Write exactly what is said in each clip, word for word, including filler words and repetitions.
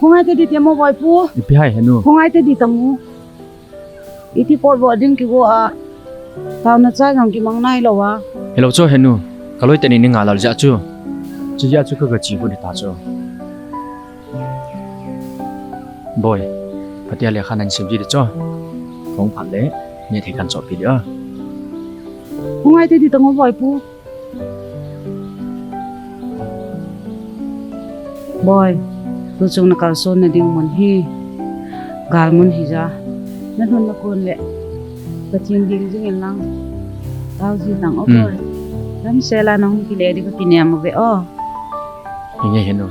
Hungai te di te mo boipu. Ipi hai henu. Hungai te di tamu. Iti pot bo ding kigo a. Tau na cha jong kimang nai lo a. Hello cho henu. Kaloi teni ni nga lal ja chu. Chu ja chu ka ga chi ko di ta cho. Boi. Patia le khan an sem ji di cho. Kong phat le. Ni thei kan cho pi di a. Hungai te di tamu boipu. Boi, tu chung na kalson na ding mun hi, gal mun hi ja. Na dun na kun le, Pathen ding jing in lang. Tau ji lang o boi. Lam sela nong kile di ka kinem ve o. Hinge henu.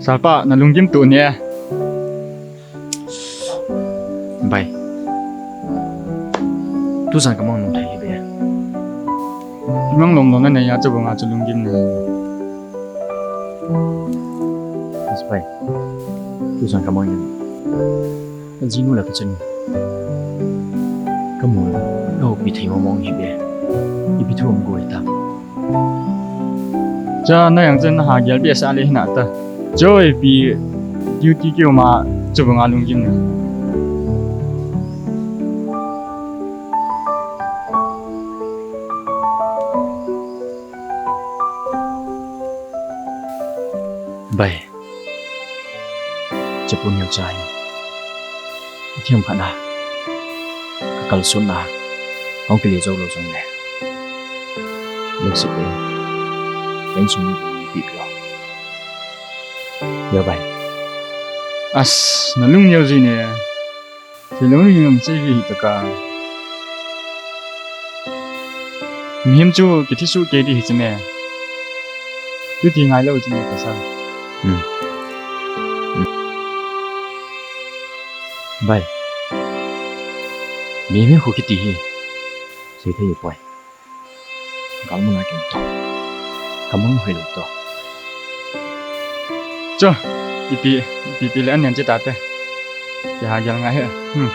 Salpa, na lunggim tu ne. Bai. Tu san ka mang nung thei be. Mang long long na ne ya chu bang a chu lunggim ne. Yes, bai. Tu san ka mang ne. Ka jinu la ka chanu. Ka mu la. Ka houpi thei mong mong hi be. Ipi thu um goi ta. Cha na yang chen na ha gel be sa le hina ta. Choi pi duty kiu ma chu bang a lunggim ne. Bai. Chapu neo cha hi. Thiam khat na. Ka kalson na. Hong kile jou lou jong le. Lungset le. Ken sung pi lo. Yo bai. As, na lung neo ji ne. Thilou ni nung che hi taka. Mihem chu kithi su ke di hi cheme. Tu ti ngai lou cheme ka sa. Hmm. Hmm. Bai. Mihem khu kiti hi. Sei thei poi. Gal mun a kin to. Ka mang hoi lo to. Cho, ipi, ipi, ipi le an nian che ta te. Ke ha gel nga he. Hmm.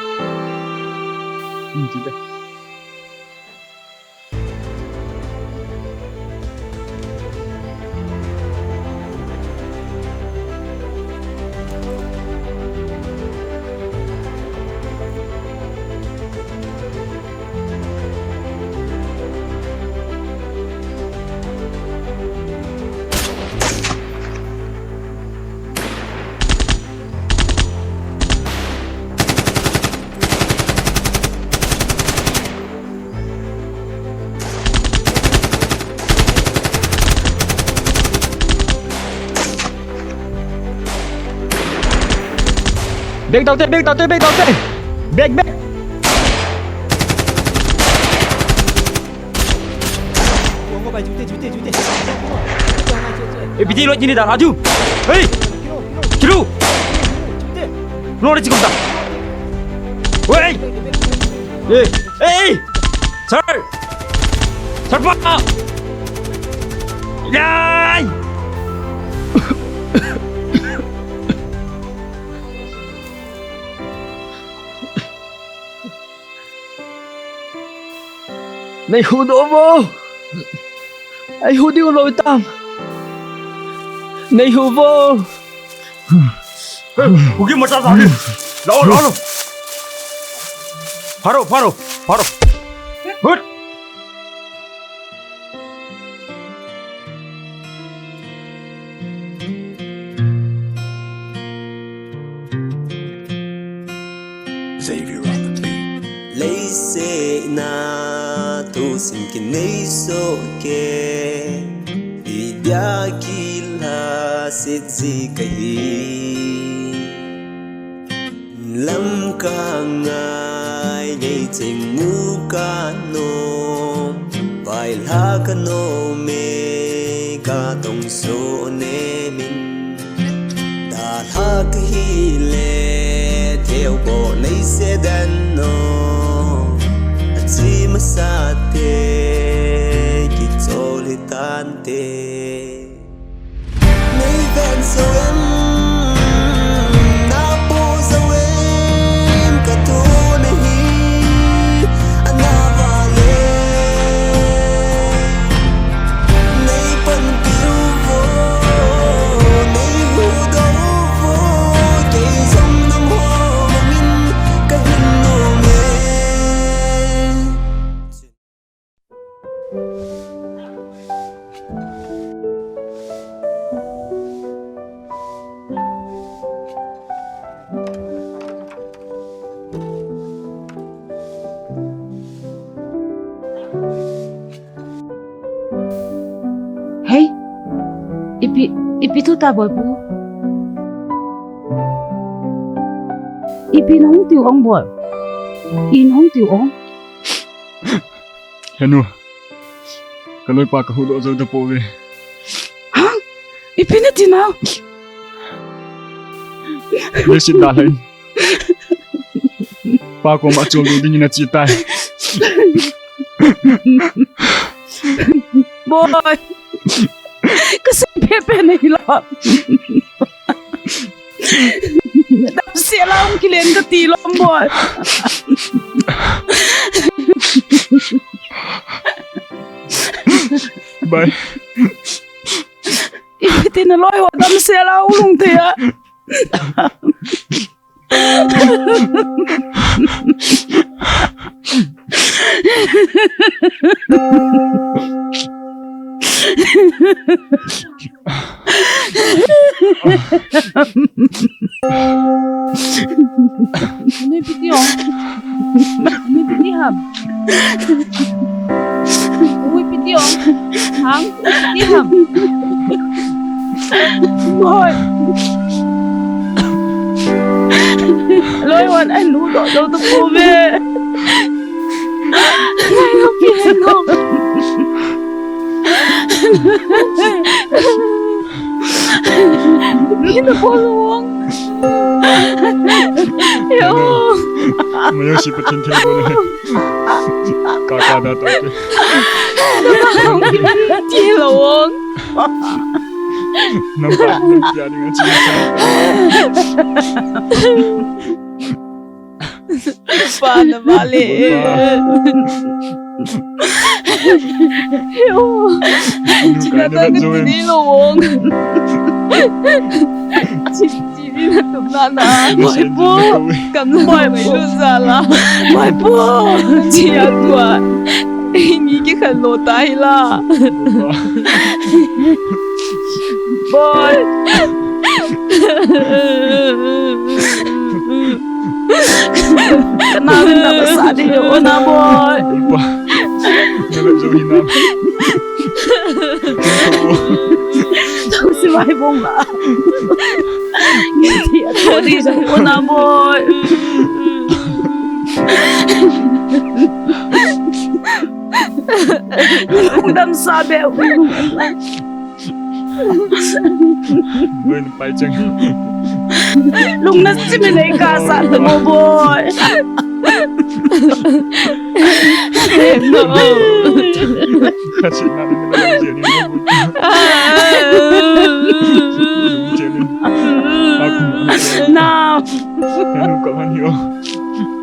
Hmm, chi te. Bag tau te, bag tau te, bag tau te. Bag, bag. Eh, biji lo jini da, Raju. Hey! Kiru! Lo re chikum da. Hey! Hey! Hey! Sir! Sir pa! Yay! Nei hu do vo. Ei hu diu lou tam. Nei hu vo. Hu ki mata sa ni. Lao, lao, lao. Pharo, pharo, pharo. Hut. Xavier on the beat. Leiset na thusim kinei soh kei, idia kilhaset ji kahi. Lam ka ngai, ngei ching mu ka nom, vaihla ka nom e, ka tongso ne min. Dalha ka hi le, theu bo nei se dan no, a chi masa te, ki chol hi tan te. Nei ven zo em, na po zo em, ka tu na hi, a na va le. Nei pan piu vo, nei hu do vo, kei zong nam ho min ka hin no me. Hei, ipi, ipi thu ta boi pu. Ipi nong tiu ong boi. In hong tiu ong. Henu, ka loipa ka huhdoh jou tapouve. Hang, ipi nati nau? Leiset dalha in pa koma choldo dingin ache tai. Boi, ka sei pepe nei lo. Damsel a hung kilen kati lom boi. Bye. Ipi ti naloi ho damsel a hung lhung thei a. Nui piti ong. Nui piti ham. Nui piti ong. Hang, nui piti ham. Boi. Loi wan ai nu do do do pu ve. Ai, no pi no. Pi na po lo wang. Yo. Mayo si Pathen thei bo ne. Ka ka da ta te. Ti lo wang. Nam pa nam pia ding a chi. Pa na vale. Yo. China ta ka ti ni lo wong. Chi, chi ni na tum na na. Mai po. Kam na mai lu za la. Mai po. Chi a tua. Ni ki khan lo ta hi la. Boi. Kana na ba sa di o na boi. Ulpa. Na ba jo hi na. Tau si mai bong la. Ngi ti a to di jo o na boi. Dam sa be. Boi, pai chang. Lung na si mi nei ka sa ta mo boi. No. Ka si na ni na je ni mo boi. Je ni. Aku. Na. Anu ka man yo.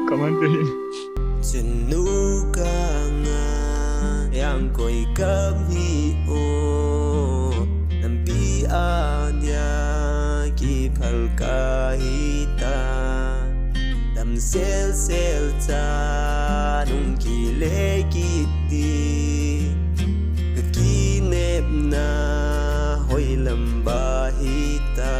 Ka man te hin. Chunu ka nga yang koi kam hi o, nampi a dia kiphal ka hi ta. Damsel sel cha nung kile kiti, ka kinepna hoilam ba hi ta.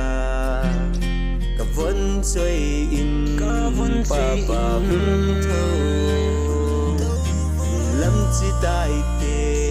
Ka von choi in, ka von choi in, papa hung tho. Lam chi tai te.